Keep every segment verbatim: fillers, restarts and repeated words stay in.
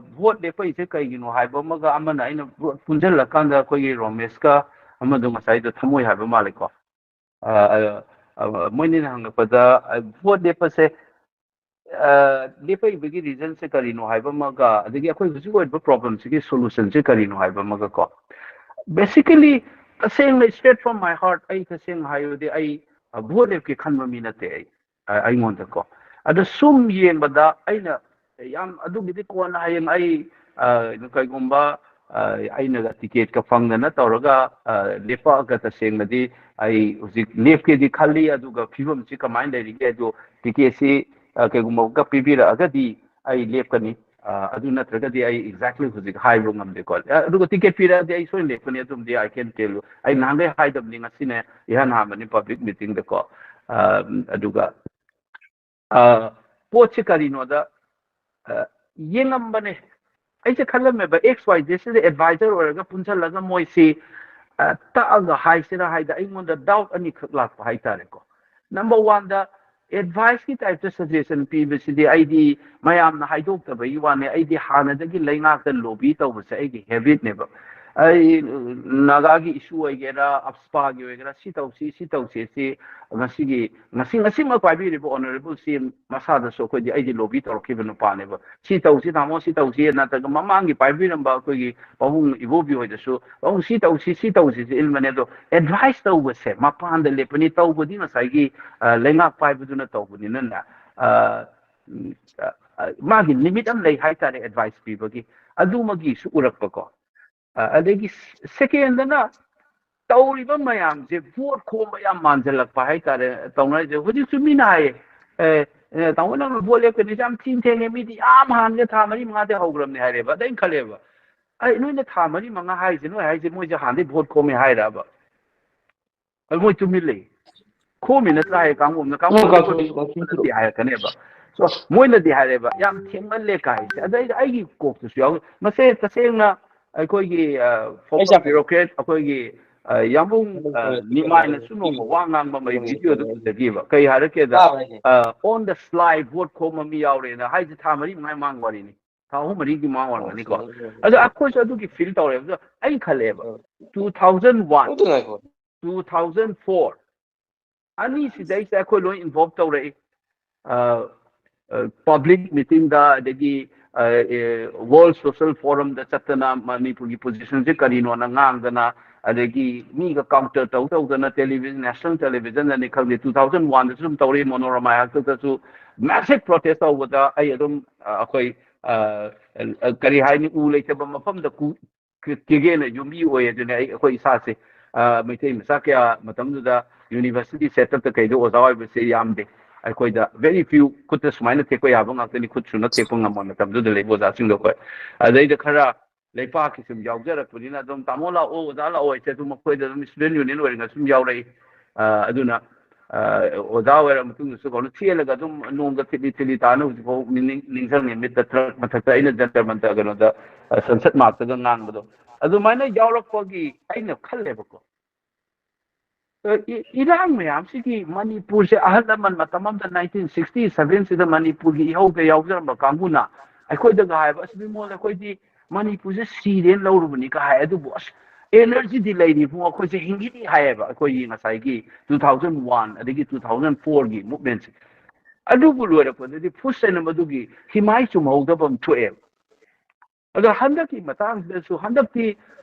Vote ꯂꯦꯞꯄꯛꯏꯁꯦ ꯀꯩꯒꯤꯅꯣ ꯍꯥꯏꯕ ꯑꯃꯒ, ꯑꯃꯅ ꯑꯩꯅ ꯄꯨꯟꯁꯤꯜꯂꯀꯥꯟꯗ ꯑꯩꯈꯣꯏꯒꯤ ꯔꯣꯃꯦꯁꯀ ꯑꯃꯗꯣ ꯉꯁꯥꯏꯗꯣ ꯊꯝꯃꯣꯏ ꯍꯥꯏꯕ ꯃꯥꯜꯂꯦꯀꯣ꯫ ꯑ, ꯑ, ꯑ, ꯃꯣꯏꯅꯤꯅ ꯍꯪꯉꯛꯄꯗ, ꯑ, ꯚꯣꯠ ꯂꯦꯞꯄꯁꯦ, ꯑ, ꯂꯦꯞꯄꯛꯏꯕꯒꯤ ꯔꯤꯖꯟꯁꯦ ꯀꯔꯤꯅꯣ ꯍꯥꯏꯕ ꯑꯃꯒ, ꯑꯗꯒꯤ ꯑꯩꯈꯣꯏ ꯍꯧꯖꯤꯛ ꯑꯣꯏꯔꯤꯕ ꯄ꯭ꯔꯣꯕ꯭ꯂꯦꯝꯁꯤꯒꯤ ꯁꯣꯂꯨꯁꯟꯁꯦ ꯀꯔꯤꯅꯣ ꯍꯥꯏꯕ ꯑꯃꯒ ꯀꯣ꯫ ꯕꯦꯁꯤꯀꯦꯂꯤ, ꯇꯁꯦꯡꯅ, straight from my heart, ꯑꯩ ꯇꯁꯦꯡꯅ ꯍꯥꯏꯔꯗꯤ, ꯑꯩ, ꯑ, ꯚꯣꯠ ꯂꯦꯞꯀꯦ ꯈꯟꯕ ꯃꯤ ꯅꯠꯇꯦ ꯑꯩ, ꯑ, ꯑꯩꯉꯣꯟꯗꯀꯣ꯫ ꯑꯗꯣ ꯁꯨꯝ ꯌꯦꯡꯕꯗ ꯑꯩꯅ ꯌꯥꯝ, ꯑꯗꯨꯒꯤꯗꯤ ꯀꯣꯟꯅ ꯍꯌꯦꯡ ꯑꯩ, ꯑ, ꯀꯩꯒꯨꯝꯕ, ꯑ, ꯑꯩꯅ ꯇꯤꯀꯦꯠꯀ ꯐꯪꯗꯅ ꯇꯧꯔꯒ, ꯑ, ꯂꯦꯞꯄꯛꯑꯒ ꯇꯁꯦꯡꯅꯗꯤ ꯑꯩ ꯍꯧꯖꯤꯛ ꯂꯦꯞꯀꯦꯗꯤ ꯈꯜꯂꯤ꯫ ꯑꯗꯨꯒ ꯐꯤꯕꯝꯁꯤ ꯀꯃꯥꯏꯅ ꯂꯩꯔꯤꯒꯦ, ꯑꯗꯨ ꯇꯤꯀꯦꯠꯁꯤ, ꯑ, ꯀꯩꯒꯨꯝꯕꯒ ꯄꯤꯕꯤꯔꯛꯑꯒꯗꯤ ꯑꯩ ꯂꯦꯞꯀꯅꯤ꯫ ꯑ, ꯑꯗꯨ ꯅꯠꯇ꯭ꯔꯒꯗꯤ ꯑꯩ exactly ꯍꯧꯖꯤꯛ ꯍꯥꯏꯕ ꯉꯝꯗꯦꯀꯣ꯫ ꯑ, ꯑꯗꯨꯒ ꯇꯤꯀꯦꯠ ꯄꯤꯔꯛꯑꯗꯤ ꯑꯩ ꯁꯣꯏꯅ ꯂꯦꯞꯀꯅꯤ, ꯑꯗꯨꯝꯗꯤ I can tell you꯫ ꯑꯩ ꯅꯍꯥꯟꯈꯩ ꯍꯥꯏꯗꯕꯅꯤ, ꯉꯁꯤꯅꯦ ꯏꯍꯥꯟ ꯍꯥꯟꯕꯅꯤ ꯄꯕ꯭ꯂꯤꯛ ꯃꯤꯇꯤꯡꯗꯀꯣ꯫ ꯑ, ꯑꯗꯨꯒ, ꯑ, ꯄꯣꯠꯁꯤ ꯀꯔꯤꯅꯣꯗ, ꯑ, ꯌꯦꯡꯉꯝꯕꯅꯦ꯫ ꯑꯩꯁꯦ ꯈꯜꯂꯝꯃꯦꯕ, X Y Z ꯁꯤꯗ ꯑꯦꯗꯚꯥꯏꯖꯔ ꯑꯣꯏꯔꯒ ꯄꯨꯟꯁꯤꯜꯂꯒ ꯃꯣꯏꯁꯤ, ꯑ, ꯇꯛꯑꯒ ꯍꯥꯏꯁꯤꯔꯥ ꯍꯥꯏꯗ ꯑꯩꯉꯣꯟꯗ ꯗꯥꯎꯠ ꯑꯅꯤꯈꯛ ꯂꯥꯛꯄ ꯍꯥꯏꯇꯥꯔꯦꯀꯣ꯫ ꯅꯝꯕꯔ ꯋꯥꯟꯗ, ꯑꯦꯗꯚꯥꯏꯁꯀꯤ ꯇꯥꯏꯞꯇ ꯁꯖꯦꯁꯟ ꯄꯤꯕꯁꯤꯗꯤ ꯑꯩꯗꯤ ꯃꯌꯥꯝꯅ ꯍꯥꯏꯗꯣꯛꯇꯕꯒꯤ ꯋꯥꯅꯦ꯫ ꯑꯩꯗꯤ ꯍꯥꯟꯅꯗꯒꯤ ꯂꯩꯉꯥꯛꯇ ꯂꯣꯕꯤ ꯇꯧꯕꯁꯦ ꯑꯩꯒꯤ ꯍꯦꯕꯤꯠꯅꯦꯕ꯫ ꯑꯩ, ꯅꯥꯒꯥꯒꯤ ꯏꯁꯨ ꯑꯣꯏꯒꯦꯔꯥ, ꯑꯞꯁꯄꯥꯒꯤ ꯑꯣꯏꯒꯦꯔꯥ, ꯁꯤ ꯇꯧꯁꯤ, ꯁꯤ ꯇꯧꯁꯤ, ꯁꯤ ꯉꯁꯤꯒꯤ, ꯉꯁꯤ, ꯉꯁꯤꯃꯛ ꯄꯥꯏꯕꯤꯔꯤꯕ ꯑꯣꯅꯔꯦꯕꯜ ꯁꯤ ꯑꯦꯝ ꯃꯁꯥꯗꯁꯨ ꯑꯩꯈꯣꯏꯗꯤ, ꯑꯩꯗꯤ ꯂꯣꯕꯤ ꯇꯧꯔꯛꯈꯤꯕ ꯅꯨꯄꯥꯅꯦꯕ꯫ ꯁꯤ ꯇꯧꯁꯤ ꯇꯥꯃꯣ, ꯁꯤ ꯇꯧꯁꯤ, ꯅꯠꯇ꯭ꯔꯒ ꯃꯃꯥꯡꯒꯤ ꯄꯥꯏꯕꯤꯔꯝꯕ ꯑꯩꯈꯣꯏꯒꯤ ꯄꯥꯕꯨꯡ ꯏꯕꯣꯕꯤ ꯍꯣꯏꯗꯁꯨ, "ꯄꯥꯕꯨꯡ ꯁꯤ ꯇꯧꯁꯤ, ꯁꯤ ꯇꯧꯁꯤ" ꯁꯤ ꯏꯟꯕꯅꯦ꯫ ꯑꯗꯣ ꯑꯦꯗꯚꯥꯏꯁ ꯇꯧꯕꯁꯦ ꯃꯄꯥꯟꯗ ꯂꯦꯞꯄꯅꯤ, ꯇꯧꯕꯗꯤ ꯉꯁꯥꯏꯒꯤ, ꯑ, ꯂꯩꯉꯥꯛ ꯄꯥꯏꯕꯗꯨꯅ ꯇꯧꯕꯅꯤꯅꯅꯦ, ꯑ, ꯎꯝ, ꯑ, ꯑ, ꯃꯥꯒꯤ ꯂꯤꯃꯤꯠ ꯑꯃ ꯂꯩ ꯍꯥꯏꯇꯥꯔꯦ ꯑꯦꯗꯚꯥꯏꯁ ꯄꯤꯕꯒꯤ꯫ ꯑꯗꯨꯃꯒꯤꯁꯨ ꯎꯔꯛꯄꯀꯣ꯫ ꯑ, ꯑꯗꯒꯤ ꯁꯦꯀꯦꯟꯗꯅ ꯇꯧꯔꯤꯕ ꯃꯌꯥꯝꯁꯦ ꯚꯣꯠ ꯈꯣꯝꯕ ꯌꯥꯝ ꯃꯥꯟꯁꯤꯜꯂꯛꯄ ꯍꯥꯏꯇꯥꯔꯦ ꯇꯧꯅꯔꯤꯁꯦ꯫ ꯍꯧꯖꯤꯛꯁꯨ ꯃꯤꯅ ꯍꯥꯏꯌꯦ, "ꯑꯦ, ꯑꯦ, ꯇꯥꯃꯣ, ꯅꯪ ꯚꯣꯠ ꯂꯦꯞꯀꯅꯤ ꯌꯥꯝ ꯊꯦꯡ ꯊꯦꯡꯉꯦ, ꯃꯤꯗꯤ ꯌꯥꯝ ꯍꯥꯟꯅꯒ ꯊꯥ ꯃꯔꯤ ꯃꯉꯥꯗꯤ ꯍꯧꯈ꯭ꯔꯕꯅꯦ" ꯍꯥꯏꯔꯦꯕ꯫ ꯑꯗ ꯑꯩꯅ ꯈꯜꯂꯦꯕ, "ꯑꯩ, ꯅꯣꯏꯅ ꯊꯥ ꯃꯔꯤ ꯃꯉꯥ ꯍꯥꯏꯁꯦ, ꯅꯣꯏ ꯍꯥꯏꯁꯦ ꯃꯣꯏꯁꯦ ꯍꯥꯟꯅꯗꯩ ꯚꯣꯠ ꯈꯣꯝꯃꯦ ꯍꯥꯏꯔꯕ?" ꯑꯗꯨ ꯃꯣꯏ ꯇꯨꯃꯤꯟ ꯂꯩ꯫ "ꯈꯣꯝꯃꯤ ꯅꯠꯇ꯭ꯔꯥ?" ꯍꯥꯏꯌꯦ ꯀꯥꯡꯕꯨ ꯑꯃꯅ, ꯀꯥꯡꯕꯨ ꯑꯃꯅ ꯈꯣꯝꯃꯤ, ꯈꯣꯝꯃꯤ, ꯈꯣꯝꯃꯤ꯫ "ꯅꯠꯇꯦ" ꯍꯥꯏꯔꯛꯀꯅꯦꯕ꯫ So, ꯃꯣꯏꯅꯗꯤ ꯍꯥꯏꯔꯦꯕ, "ꯌꯥꯝ ꯊꯦꯡꯃꯜꯂꯦ" ꯀꯥꯏꯁꯦ꯫ ꯑꯗꯩꯗ ꯑꯩꯒꯤ ꯀꯣꯛꯇꯁꯨ ꯌꯥꯎꯏ꯫ ꯃꯁꯦ ꯇꯁꯦꯡꯅ ꯑꯩꯈꯣꯏꯒꯤ, ꯑ, former bureaucrat, ꯑꯩꯈꯣꯏꯒꯤ, ꯑ, ꯌꯥꯝꯕꯨꯡ, ꯑ, ꯅꯤꯃꯥꯏꯅꯁꯨ ꯅꯣꯡꯃ ꯋꯥ ꯉꯥꯡꯕ ꯑꯃ ꯑꯩ ꯚꯤꯗꯤꯑꯣꯗ ꯎꯖꯈꯤꯕ꯫ ꯀꯩ ꯍꯥꯏꯔꯛꯀꯦꯗ, ꯑ, on the sly ꯚꯣꯠ ꯈꯣꯝꯕ ꯃꯤ ꯌꯥꯎꯔꯦꯅ ꯍꯥꯏꯁꯦ ꯊꯥ ꯃꯔꯤ ꯃꯉꯥ ꯃꯃꯥꯡ ꯋꯥꯔꯤꯅꯤ꯫ ꯊꯥ ꯑꯍꯨꯝ ꯃꯔꯤꯒꯤ ꯃꯃꯥꯡ ꯑꯣꯏꯔꯝꯒꯅꯤꯀꯣ꯫ ꯑꯗꯣ ꯑꯩꯈꯣꯏꯁꯨ ꯑꯗꯨꯒꯤ ꯐꯤꯜ ꯇꯧꯔꯦ꯫ ꯑꯗꯣ ꯑꯩꯅ ꯈꯜꯂꯦꯕ, two thousand one, ꯑꯗꯨ ꯉꯥꯏꯈꯣ꯫ two thousand four, ꯑꯅꯤꯁꯤꯗꯩꯁꯤꯗ ꯑꯩꯈꯣꯏ ꯂꯣꯏ ꯏꯟꯚꯣꯜꯕ ꯇꯧꯔꯛꯏ꯫ ꯄꯕ꯭ꯂꯤꯛ ꯃꯤꯇꯤꯡꯗ, ꯑꯗꯒꯤ ꯋꯥꯔꯜ ꯁꯣꯁꯤꯌꯦꯜ ꯐꯣꯔꯝꯗ ꯆꯠꯇꯅ ꯃꯅꯤꯄꯨꯔꯒꯤ ꯄꯣꯖꯤꯁꯟꯁꯦ ꯀꯔꯤꯅꯣꯅ ꯉꯥꯡꯗꯅ, ꯑꯗꯒꯤ ꯃꯤꯒ ꯀꯥꯎꯟꯇꯔ ꯇꯧ ꯇꯧꯗꯅ ꯇꯦꯂꯤꯚꯤꯖꯟ, ꯅꯦꯁꯅꯦꯜ ꯇꯦꯂꯤꯚꯤꯖꯟꯗꯅꯤ ꯈꯪꯗꯦ, two thousand one ꯗꯁꯨ ꯑꯗꯨꯝ ꯇꯧꯔꯛꯏ, ꯃꯣꯅꯣꯔꯃꯥ ꯍꯥꯛꯇꯛꯇꯁꯨ ꯃꯦꯁꯤꯚ ꯄ꯭ꯔꯣꯇꯦꯁ ꯇꯧꯕꯗ ꯑꯩ ꯑꯗꯨꯝ, ꯑ, ꯑꯩꯈꯣꯏ, ꯑ, ꯑ, ꯀꯔꯤ ꯍꯥꯏꯅꯤ, ꯎ ꯂꯩꯇꯕ ꯃꯐꯝꯗ ꯀꯨ-, ꯀꯦꯒꯦꯅ ꯌꯨꯝꯕꯤ ꯑꯣꯏ ꯑꯗꯨꯅꯦ꯫ ꯑꯩ, ꯑꯩꯈꯣꯏ ꯏꯁꯥꯁꯦ, ꯑ, ꯃꯩꯇꯩ ꯃꯆꯥ ꯀꯌꯥ ꯃꯇꯝꯗꯨꯗ ꯌꯨꯅꯤꯚꯔꯁꯤꯇꯤ ꯁꯦꯠ ꯑꯞꯇ ꯀꯩꯗ ꯑꯣꯖꯥ ꯑꯣꯏꯕꯁꯦ ꯌꯥꯝꯗꯦ꯫ ꯑꯩꯈꯣꯏꯗ very few, ꯈꯨꯠꯇ ꯁꯨꯃꯥꯏꯅ ꯊꯦꯛꯄ ꯌꯥꯕ ꯉꯥꯛꯇꯅꯤ, ꯈꯨꯠ ꯁꯨꯅ ꯊꯦꯛꯄ ꯉꯝꯕ ꯃꯇꯝꯗꯨꯗ ꯂꯩꯕ ꯑꯣꯖꯥꯁꯤꯡꯗꯣ ꯑꯩꯈꯣꯏ꯫ ꯑꯗꯩꯗ ꯈꯔ ꯂꯩꯄꯥꯛꯀꯤ ꯁꯨꯝ ꯌꯥꯎꯖꯔꯛꯄꯅꯤꯅ ꯑꯗꯨꯝ "ꯇꯥꯃꯣ ꯂꯥꯛꯑꯣ, ꯑꯣꯖꯥ ꯂꯥꯛꯑꯣ" ꯍꯥꯏꯁꯦ ꯑꯗꯨꯝ ꯑꯩꯈꯣꯏꯗ ꯑꯗꯨꯝ ꯁ꯭ꯇꯨꯗꯦꯟ ꯌꯨꯅꯤꯌꯟ ꯑꯣꯏꯔꯤꯉꯩ ꯁꯨꯝ ꯌꯥꯎꯔꯛꯏ꯫ ꯑ, ꯑꯗꯨꯅ, ꯑ, ꯑꯣꯖꯥ ꯑꯣꯏꯔ ꯃꯇꯨꯡꯗꯁꯨ ꯀꯩꯅꯣ ꯆꯦꯜꯂꯒ ꯑꯗꯨꯝ ꯅꯣꯡꯒ ꯊꯤꯠꯂꯤ ꯊꯤꯠꯂꯤ ꯇꯥꯅ ꯍꯧꯖꯤꯛꯐꯥꯎ ꯅꯤꯡ-, ꯅꯤꯡꯁꯤꯡꯉꯤ꯫ ꯃꯤꯠꯇ ꯇ꯭ꯔꯛ ꯃꯊꯛꯇ ꯑꯩꯅ ꯖꯟꯇꯔ ꯃꯟꯇꯔ ꯀꯩꯅꯣꯗ, ꯑ, ꯁꯟꯁꯠ ꯃꯥꯔꯛꯇꯒ ꯉꯥꯡꯕꯗꯣ꯫ ꯑꯗꯨꯃꯥꯏꯅ ꯌꯥꯎꯔꯛꯄꯒꯤ ꯑꯩꯅ ꯈꯜꯂꯦꯕꯀꯣ꯫ ꯑ, ꯏ-, ꯏꯔꯥꯡ ꯃꯌꯥꯝꯁꯤꯒꯤ ꯃꯅꯤꯄꯨꯔꯁꯦ ꯑꯍꯜ ꯂꯃꯟ ꯃꯇꯝ ꯑꯃꯗ nineteen sixty seven ꯁꯤꯗ ꯃꯅꯤꯄꯨꯔꯒꯤ ꯏꯍꯧꯗ ꯌꯥꯎꯖꯔꯝꯕ ꯀꯥꯡꯕꯨꯅ ꯑꯩꯈꯣꯏꯗꯒ ꯍꯥꯏꯕ, "ꯑꯁ ꯏꯕꯨꯡꯉꯣ, ꯑꯩꯈꯣꯏꯗꯤ ꯃꯅꯤꯄꯨꯔꯁꯦ ꯁꯤꯔꯦꯅ ꯂꯧꯔꯨꯕꯅꯤꯒ" ꯍꯥꯏ꯫ ꯑꯗꯨꯕꯨ ꯑꯁ ꯑꯦꯅꯔꯖꯤꯗꯤ ꯂꯩꯔꯤ ꯏꯕꯨꯡꯉꯣ, ꯑꯩꯈꯣꯏꯁꯦ ꯍꯤꯡꯒꯤꯅꯤ ꯍꯥꯏꯌꯦꯕ꯫ ꯑꯩꯈꯣꯏꯒꯤ ꯉꯁꯥꯏꯒꯤ two thousand one ꯑꯗꯒꯤ two thousand four ꯒꯤ ꯃꯨꯚꯃꯦꯟꯁꯦ꯫ ꯑꯗꯨꯕꯨ ꯂꯣꯏꯔꯛꯄꯗꯗꯤ ꯐꯨꯁ ꯍꯥꯏꯅ ꯃꯗꯨꯒꯤ ꯍꯤꯃꯥꯏ ꯆꯨꯝꯍꯧꯗꯕ ꯑꯃ ꯊꯣꯛꯑꯦꯕ꯫ ꯑꯗꯣ ꯍꯟꯗꯛꯀꯤ ꯃꯇꯥꯡꯁꯤꯗꯁꯨ, ꯍꯟꯗꯛꯇꯤ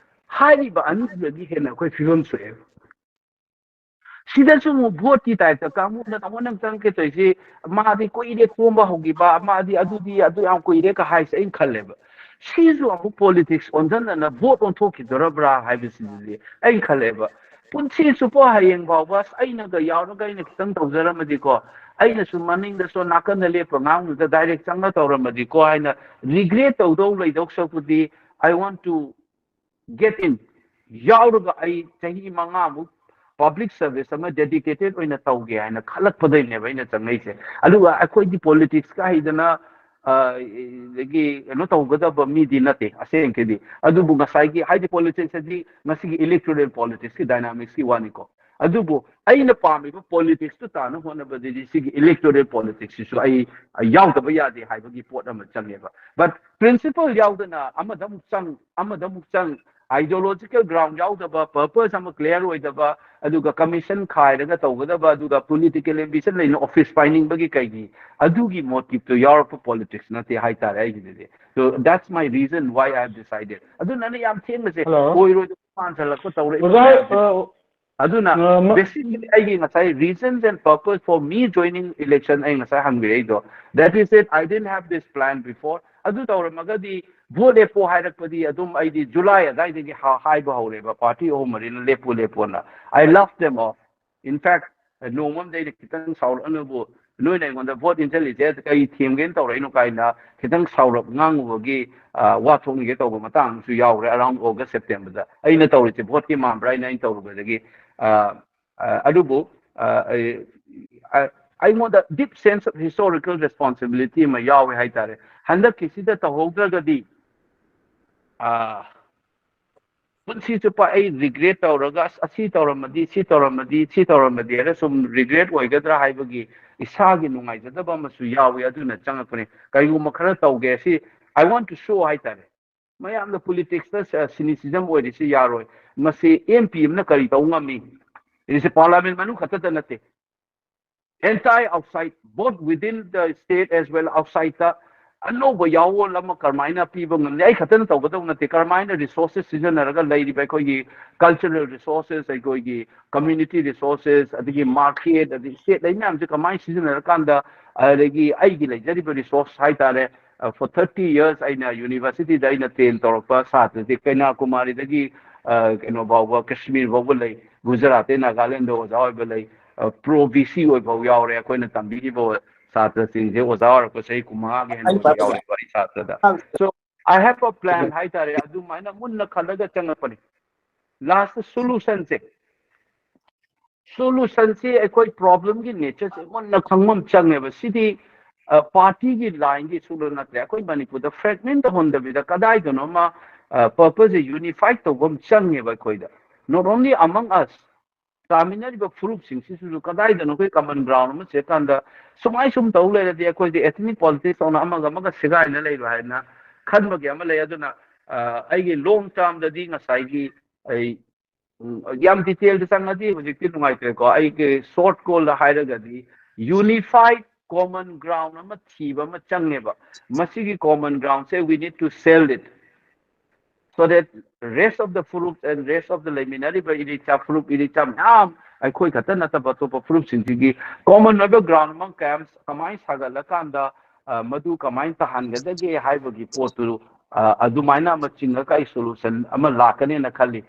ꯍꯥꯏꯔꯤꯕ ꯑꯅꯤꯁꯤꯗꯒꯤ ꯍꯦꯟꯅ ꯑꯩꯈꯣꯏ ꯐꯤꯕꯝ ꯁꯣꯛꯑꯦꯕ꯫ ꯁꯤꯗꯁꯨ ꯑꯃꯨꯛ ꯚꯣꯠꯀꯤ ꯇꯥꯏꯞꯇ ꯀꯥꯡꯕꯨꯅ "ꯇꯥꯃꯣ ꯅꯪ ꯆꯪꯉꯛꯀꯦ ꯇꯧꯔꯤꯁꯤ, ꯃꯥꯗꯤ ꯀꯨꯏꯔꯦ ꯈꯣꯝꯕ ꯍꯧꯈꯤꯕ, ꯃꯥꯗꯤ ꯑꯗꯨꯗꯤ ꯑꯗꯨ ꯌꯥꯝ ꯀꯨꯏꯔꯦ" ꯀ ꯍꯥꯏꯁꯦ ꯑꯩꯅ ꯈꯜꯂꯦꯕ꯫ ꯁꯤꯁꯨ ꯑꯃꯨꯛ ꯄꯣꯂꯤꯇꯤꯛꯁ ꯑꯣꯟꯁꯤꯟꯗꯅ ꯚꯣꯠ ꯑꯣꯟꯊꯣꯛꯈꯤꯗꯣꯔꯕ꯭ꯔꯥ ꯍꯥꯏꯕꯁꯤꯗꯤ ꯑꯩꯅ ꯈꯜꯂꯦꯕ꯫ ꯄꯨꯟꯁꯤ ꯆꯨꯞꯄ ꯍꯌꯦꯡ ꯐꯥꯎꯕ ꯑꯁ ꯑꯩꯅꯒ ꯌꯥꯎꯔꯒ ꯑꯩꯅ ꯈꯤꯇꯪ ꯇꯧꯖꯔꯝꯃꯗꯤꯀꯣ, ꯑꯩꯅꯁꯨ ꯃꯅꯤꯡꯗꯁꯨ ꯅꯥꯀꯟꯗ ꯂꯦꯞꯄ ꯉꯥꯡꯗꯨꯗ ꯗꯥꯏꯔꯦꯛ ꯆꯪꯉ ꯇꯧꯔꯝꯃꯗꯤꯀꯣ ꯍꯥꯏꯅ ꯔꯤꯒ꯭ꯔꯦꯠ ꯇꯧꯗꯧ ꯂꯩꯗꯧ ꯁꯔꯨꯛꯄꯨꯗꯤ, "I want to get in", ꯌꯥꯎꯔꯒ ꯑꯩ ꯆꯍꯤ ꯃꯉꯥꯃꯨꯛ ꯄꯕ꯭ꯂꯤꯛ ꯁꯔꯚꯤꯁ ꯑꯃ ꯗꯦꯗꯤꯀꯦꯇꯦꯠ ꯑꯣꯏꯅ ꯇꯧꯒꯦ ꯍꯥꯏꯅ ꯈꯜꯂꯛꯄꯗꯩꯅꯦꯕ ꯑꯩꯅ ꯆꯪꯉꯛꯏꯁꯦ꯫ ꯑꯗꯨꯒ ꯑꯩꯈꯣꯏꯗꯤ ꯄꯣꯂꯤꯇꯤꯛꯁꯀ ꯍꯩꯗꯅ, ꯑ, ꯑꯗꯒꯤ ꯀꯩꯅꯣ ꯇꯧꯒꯗꯕ ꯃꯤꯗꯤ ꯅꯠꯇꯦ ꯑꯁꯦꯡꯀꯤꯗꯤ꯫ ꯑꯗꯨꯕꯨ ꯉꯁꯥꯏꯒꯤ, ꯍꯥꯏꯗꯤ, ꯄꯣꯂꯤꯇꯤꯛꯁ ꯑꯁꯤ ꯉꯁꯤꯒꯤ ꯏꯂꯦꯛꯇꯣꯔꯦꯜ ꯄꯣꯂꯤꯇꯤꯛꯁꯀꯤ ꯗꯥꯏꯅꯥꯃꯤꯛꯁꯀꯤ ꯋꯥꯅꯤꯀꯣ꯫ ꯑꯗꯨꯕꯨ ꯑꯩꯅ ꯄꯥꯝꯃꯤꯕ politics ꯇꯨ ꯇꯥꯅ ꯍꯣꯠꯅꯕꯗꯗꯤ ꯁꯤꯒꯤ electoral politics ꯁꯤꯁꯨ ꯑꯩ ꯌꯥꯎꯗꯕ ꯌꯥꯗꯦ ꯍꯥꯏꯕꯒꯤ ꯄꯣꯠ ꯑꯃ ꯆꯪꯉꯦꯕ꯫ But principle ꯌꯥꯎꯗꯅ ꯑꯃꯗ ꯑꯃꯨꯛ ꯆꯪ, ꯑꯃꯗ ꯑꯃꯨꯛ ꯆꯪ, ideological ground ꯌꯥꯎꯗꯕ, purpose ꯑꯃ clear ꯑꯣꯏꯗꯕ, ꯑꯗꯨꯒ commission ꯈꯥꯏꯔꯒ ꯇꯧꯒꯗꯕ, ꯑꯗꯨꯒ political ambition ꯂꯩꯅ office ꯄꯥꯏꯅꯤꯡꯕꯒꯤ ꯀꯩꯒꯤ, ꯑꯗꯨꯒꯤ motive ꯇꯨ ꯌꯥꯎꯔꯛꯄ politics ꯅꯠꯇꯦ ꯍꯥꯏꯇꯥꯔꯦ ꯑꯩꯒꯤꯗꯗꯤ꯫ So that's my reason why I have decided. ꯑꯗꯨꯅ ꯑꯩꯅ ꯌꯥꯝ ꯊꯦꯡꯕꯁꯦ Hello. ꯑꯣꯏꯔꯣꯏꯗꯕ ꯃꯥꯟꯁꯤꯜꯂꯛꯄ ꯇꯧꯔꯛꯏꯕ ꯑꯣꯖꯥ, ꯃꯌꯥꯝꯁꯦ꯫ ꯑ, ꯑꯗꯨꯅ ꯑ, ꯃ- basically ꯑꯩꯒꯤ ꯉꯁꯥꯏ reasons and purpose for me joining election ꯑꯩ ꯉꯁꯥꯏ ꯍꯪꯕꯤꯔꯛꯏꯗꯣ, that is it, I didn't have this plan before. ꯑꯗꯨ ꯇꯧꯔꯝꯃꯒꯗꯤ vote ꯂꯦꯞꯄꯣ ꯍꯥꯏꯔꯛꯄꯗꯤ ꯑꯗꯨꯝ ꯑꯩꯗꯤ July ꯑꯗꯨꯋꯥꯏꯗꯒꯤ ꯍꯥ- ꯍꯥꯏꯕ ꯍꯧꯔꯦꯕ, party ꯑꯍꯨꯝ ꯃꯔꯤꯅ ꯂꯦꯞꯄꯨ ꯂꯦꯞꯄꯣꯅ꯫ I love them all. In fact, ꯅꯣꯡꯃ ꯑꯃꯗ ꯑꯩꯅ ꯈꯤꯇꯪ ꯁꯥꯎꯔꯛꯑꯅꯕꯨ, ꯅꯣꯏꯅ ꯑꯩꯉꯣꯟꯗ vote ꯏꯟꯁꯤꯜꯂꯤꯁꯦ ꯀꯩ ꯊꯦꯝꯒꯦꯅ ꯇꯧꯔꯛꯏꯅꯣ ꯀꯥꯏꯅ ꯈꯤꯇꯪ ꯁꯥꯎꯔꯞ ꯉꯥꯡꯉꯨꯕꯒꯤ, ꯑ, ꯋꯥ ꯊꯣꯛꯅꯤꯡꯒꯦ ꯇꯧꯕ ꯃꯇꯥꯡ ꯑꯃꯁꯨ ꯌꯥꯎꯔꯦ, around August September ꯗ꯫ ꯑꯩꯅ ꯇꯧꯔꯤꯁꯦ vote ꯀꯤ ꯃꯥꯟꯕ꯭ꯔꯥ ꯍꯥꯏꯅ ꯑꯩꯅ ꯇꯧꯔꯨꯕꯗꯒꯤ, ꯑ, ꯑ, ꯑꯗꯨꯕꯨ, ꯑ, ꯑꯩ, ꯑ, ꯑꯩꯉꯣꯟꯗ deep sense of historical responsibility ꯑꯃ ꯌꯥꯎꯋꯦ ꯍꯥꯏꯇꯥꯔꯦ꯫ ꯍꯟꯗꯛꯀꯤꯁꯤꯗ ꯇꯧꯍꯧꯗ꯭ꯔꯒꯗꯤ, ꯑ, ꯄꯨꯟꯁꯤ ꯆꯨꯞꯄ ꯑꯩ regret ꯇꯧꯔꯒ, "ꯑꯁ, ꯑꯁꯤ ꯇꯧꯔꯝꯃꯗꯤ, ꯁꯤ ꯇꯧꯔꯝꯃꯗꯤ, ꯁꯤ ꯇꯧꯔꯝꯃꯗꯤ" ꯍꯥꯏꯅ ꯁꯨꯝ regret ꯑꯣꯏꯒꯗ꯭ꯔꯥ ꯍꯥꯏꯕꯒꯤ ꯏꯁꯥꯒꯤ ꯅꯨꯡꯉꯥꯏꯖꯗꯕ ꯑꯃꯁꯨ ꯌꯥꯎꯏ꯫ ꯑꯗꯨꯅ ꯆꯪꯉꯛꯄꯅꯤ꯫ ꯀꯔꯤꯒꯨꯝꯕ ꯈꯔ ꯇꯧꯒꯦ꯫ ꯁꯤ I want to show ꯍꯥꯏꯇꯥꯔꯦ꯫ ꯃꯌꯥꯝꯅ politics ꯇ, ꯑ, cynicism ꯑꯣꯏꯔꯤꯁꯤ ꯌꯥꯔꯣꯏ꯫ ꯃꯁꯤ M P ꯑꯃꯅ ꯀꯔꯤ ꯇꯧ ꯉꯝꯃꯤ? It is a parliament ꯃꯅꯨꯡ ꯈꯛꯇꯗ ꯅꯠꯇꯦ꯫ Entire outside, both within the state as well outside ꯇ ꯑꯅꯧꯕ ꯌꯥꯑꯣꯜ ꯑꯃ ꯀꯔꯝꯍꯥꯏꯅ ꯄꯤꯕ ꯉꯝꯅꯤ? ꯑꯩ ꯈꯛꯇꯅ ꯇꯧꯒꯗꯧ ꯅꯠꯇꯦ꯫ ꯀꯔꯝꯍꯥꯏꯅ resources ꯁꯤꯖꯤꯟꯅꯔꯒ ꯂꯩꯔꯤꯕ ꯑꯩꯈꯣꯏꯒꯤ cultural resources, ꯑꯩꯈꯣꯏꯒꯤ community resources, ꯑꯗꯒꯤ market, ꯑꯗꯒꯤ state ꯂꯩ ꯃꯌꯥꯝꯁꯦ ꯀꯃꯥꯏꯅ ꯁꯤꯖꯤꯟꯅꯔꯀꯥꯟꯗ, ꯑꯗꯒꯤ ꯑꯩꯒꯤ ꯂꯩꯖꯔꯤꯕ resource ꯍꯥꯏꯇꯥꯔꯦ, ꯑ, for thirty years ꯑꯩꯅ university ꯗ ꯑꯩꯅ train ꯇꯧꯔꯛꯄ ꯁꯥꯇ꯭ꯔꯁꯦ ꯀꯩꯅꯥꯀꯨꯃꯥꯔꯤꯗꯒꯤ, ꯑ, ꯀꯩꯅꯣ ꯐꯥꯎꯕ, ꯀꯥꯁꯃꯤꯔ ꯐꯥꯎꯕ ꯂꯩ, ꯒꯨꯖꯔꯥꯠ ꯇꯩ ꯅꯥꯒꯥꯂꯦꯟꯗ ꯑꯣꯖꯥ ꯑꯣꯏꯕ ꯂꯩ, ꯑ, pro V C ꯑꯣꯏꯕ ꯐꯥꯎ ꯌꯥꯎꯔꯦ꯫ ꯑꯩꯈꯣꯏꯅ ꯇꯝꯕꯤꯔꯤꯕ ꯁꯥꯇ꯭ꯔꯁꯤꯡꯁꯦ ꯑꯣꯖꯥ ꯑꯣꯏꯔꯛꯄ ꯆꯍꯤ ꯀꯨꯟꯃꯉꯥꯒꯤ ꯍꯦꯟꯕ ꯌꯥꯎꯔꯦꯕ ꯑꯩ ꯁꯥꯇ꯭ꯔꯗ꯫ So I have a plan ꯍꯥꯏꯇꯥꯔꯦ, ꯑꯗꯨꯃꯥꯏꯅ ꯃꯨꯟꯅ ꯈꯜꯂꯒ ꯆꯪꯉꯛꯄꯅꯤ꯫ Last solution ꯁꯦ, solution ꯁꯤ ꯑꯩꯈꯣꯏ problem ꯒꯤ nature ꯁꯦ ꯃꯨꯟꯅ ꯈꯪꯕ ꯑꯃ ꯆꯪꯉꯦꯕ꯫ ꯁꯤꯗꯤ, ꯑ, party ꯒꯤ line ꯒꯤ ꯁꯨꯛꯅ ꯅꯠꯇ꯭ꯔꯦ꯫ ꯑꯩꯈꯣꯏ ꯃꯅꯤꯄꯨꯔꯗ fragment ꯇꯧꯍꯟꯗꯕꯤꯗ ꯀꯗꯥꯏꯗꯅꯣꯃ, ꯑ, purpose ꯁꯦ unify ꯇꯧꯕ ꯑꯃ ꯆꯪꯉꯦꯕ ꯑꯩꯈꯣꯏꯗ, not only among us꯫ ꯇꯥꯃꯤꯟꯅꯔꯤꯕ ꯐꯨꯔꯨꯞꯁꯤꯡꯁꯤꯁꯨ ꯀꯗꯥꯏꯗꯅꯣ ꯑꯩꯈꯣꯏ ꯀꯃꯟ ꯒ꯭ꯔꯥꯎꯟ ꯑꯃ ꯆꯦꯛꯀꯥꯟꯗ ꯁꯨꯃꯥꯏ ꯁꯨꯝ ꯇꯧ ꯂꯩꯔꯗꯤ ꯑꯩꯈꯣꯏꯗꯤ ꯑꯦꯊꯅꯤꯛ ꯄꯣꯂꯤꯇꯤꯛꯁ ꯇꯧꯅ ꯑꯃꯒ ꯑꯃꯒ ꯁꯤꯒꯥꯏꯅ ꯂꯩꯔꯣꯏ ꯍꯥꯏꯅ ꯈꯟꯕꯒꯤ ꯑꯃ ꯂꯩ꯫ ꯑꯗꯨꯅ ꯑꯩꯒꯤ ꯂꯣꯡ ꯇꯥꯔꯝꯗꯗꯤ ꯉꯁꯥꯏꯒꯤ ꯑꯩ ꯌꯥꯝ ꯗꯤꯇꯦꯜꯗ ꯆꯪꯉꯗꯤ ꯍꯧꯖꯤꯛꯇꯤ ꯅꯨꯡꯉꯥꯏꯇ꯭ꯔꯦꯀꯣ꯫ ꯑꯩꯒꯤ ꯁꯣꯔꯠ ꯀꯣꯜꯗ ꯍꯥꯏꯔꯒꯗꯤ ꯌꯨꯅꯤꯐꯥꯏꯠ ꯀꯣꯃꯟ ꯒ꯭ꯔꯥꯎꯟ ꯑꯃ ꯊꯤꯕ ꯑꯃ ꯆꯪꯉꯦꯕ꯫ ꯃꯁꯤꯒꯤ common ꯒ꯭ꯔꯥꯎꯟꯁꯦ we need to sell it so that rest of the ꯐꯨꯔꯨꯞ and rest of the ꯂꯩꯃꯤꯟꯅꯔꯤꯕ ꯏꯔꯤꯆꯥ ꯐꯨꯔꯨꯞ ꯏꯔꯤꯆꯥ ꯃꯌꯥꯝ ꯑꯩꯈꯣꯏ ꯈꯛꯇ ꯅꯠꯇꯕ ꯑꯇꯣꯞꯄ ꯐꯨꯔꯨꯞꯁꯤꯡꯁꯤꯒꯤ ꯀꯣꯃꯟ ꯑꯣꯏꯕ ꯒ꯭ꯔꯥꯎꯟ ꯑꯃ ꯀꯌꯥꯝ ꯀꯃꯥꯏꯅ ꯁꯥꯒꯠꯂꯀꯥꯟꯗ ꯃꯗꯨ ꯀꯃꯥꯏꯅ ꯇꯥꯍꯟꯒꯗꯒꯦ ꯍꯥꯏꯕꯒꯤ ꯄꯣꯠꯇꯨ ꯑꯗꯨꯃꯥꯏꯅ ꯑꯃ ꯆꯤꯡꯉꯒ ꯑꯩ ꯁꯣꯂꯨꯁꯟ ꯑꯃ ꯂꯥꯛꯀꯅꯦꯅ ꯈꯜꯂꯤ꯫